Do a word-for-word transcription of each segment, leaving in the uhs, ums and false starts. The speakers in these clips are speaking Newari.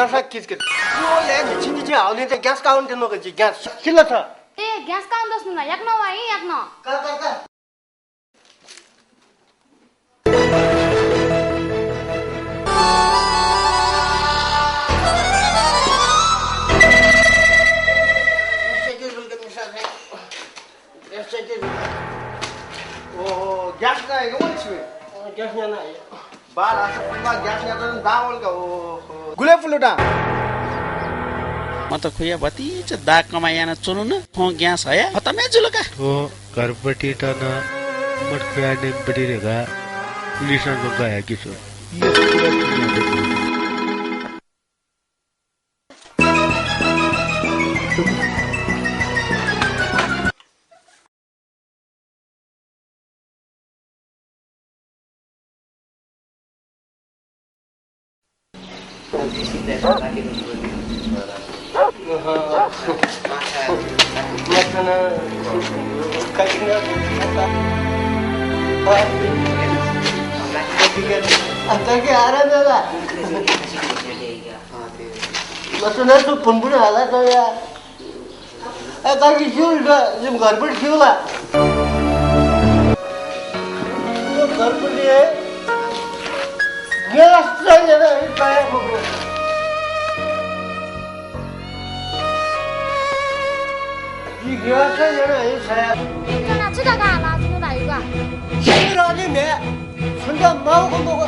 सा किचकिच। यो ले झिंझिं हाउने चाहिँ ग्यास काउन्ट देन का जि ग्यास। किल्ला छ। ए, ग्यास काउन्ट दस न, याक न वाइ, याक न। का, का, का। ओहो, ग्यास ना है, कमन छिवे? अँ, ग्यास ना ना है। बार आसा पुमा ग्यास ना तो दावल का, ओहो। गुले फुलुटा। मत खुया भतिचा दा कमाइ याना च्वनु न, थ्वं ग्यास हया, खतमे जुल का। थ्वं घरपट्टि त न, मत खुया नेम बडी रे का। पुलिस न गंगा या किसो। आराम दादा। मस्त ना तू पुनपुन हाला तो यार। ए, काकी, स्यू ला, जिम घरपट्टि स्यू ला। यो घरपट्टि हे। गेलास चाहिँ याना, यो काया फुक्नु। यो गेलास चाहिँ याना, यो छाया। एकजना छु दगा हाला, छु दगा युगा। यो रानी मे, सुन्दा माउको मगो,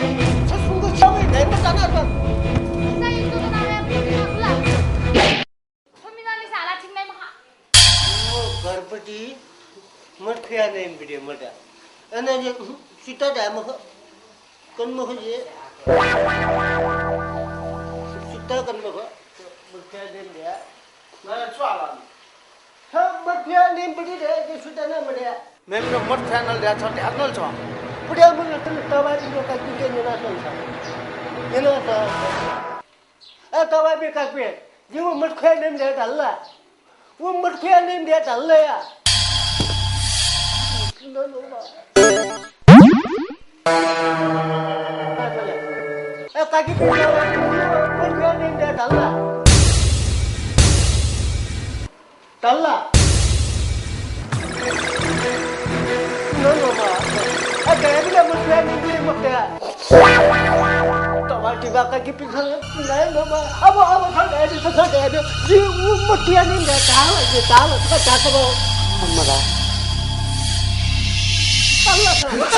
छ सुनको छेउमै भेट्न जाना त। चाहिँ यो दगा या फुक्नु ला। थ्व मिनालिसे हाला ठीक नाइ मखा। ओ, घरपट्टि मत खुया नाइ बिटे मत। अन जे सुता धाये मखु, कन मखु जे। सुता कन मखु, मत खुया नाइ बिटे। मला छु हाला? छ मत खुया नाइ बिटे रे, जे सुता ना मत या। मेमेगु मत खुया नल ध्या छ, ध्या नल छ। पुड्या मुल तबारी का कुके नेना सन छ। नेना सन। ए, तबाबी काकबी, जिं व मत खुया नेम दे धल्ला। व मत खुया नेम दे धल्ला या। ए, काकी, मत खुया नेम दे धल्ला। तल्ला। नो, नो, मा। आ, गया भी ना, मुझे नहीं, मुझे मत गया। तवा टिबा का के पीछे नहीं, नो, मा। अब, अब, था गया भी, था गया भी। ये, वो मत गया नहीं, गया, था, ये, था, था, था, था, था। मरा। तल्ला, था।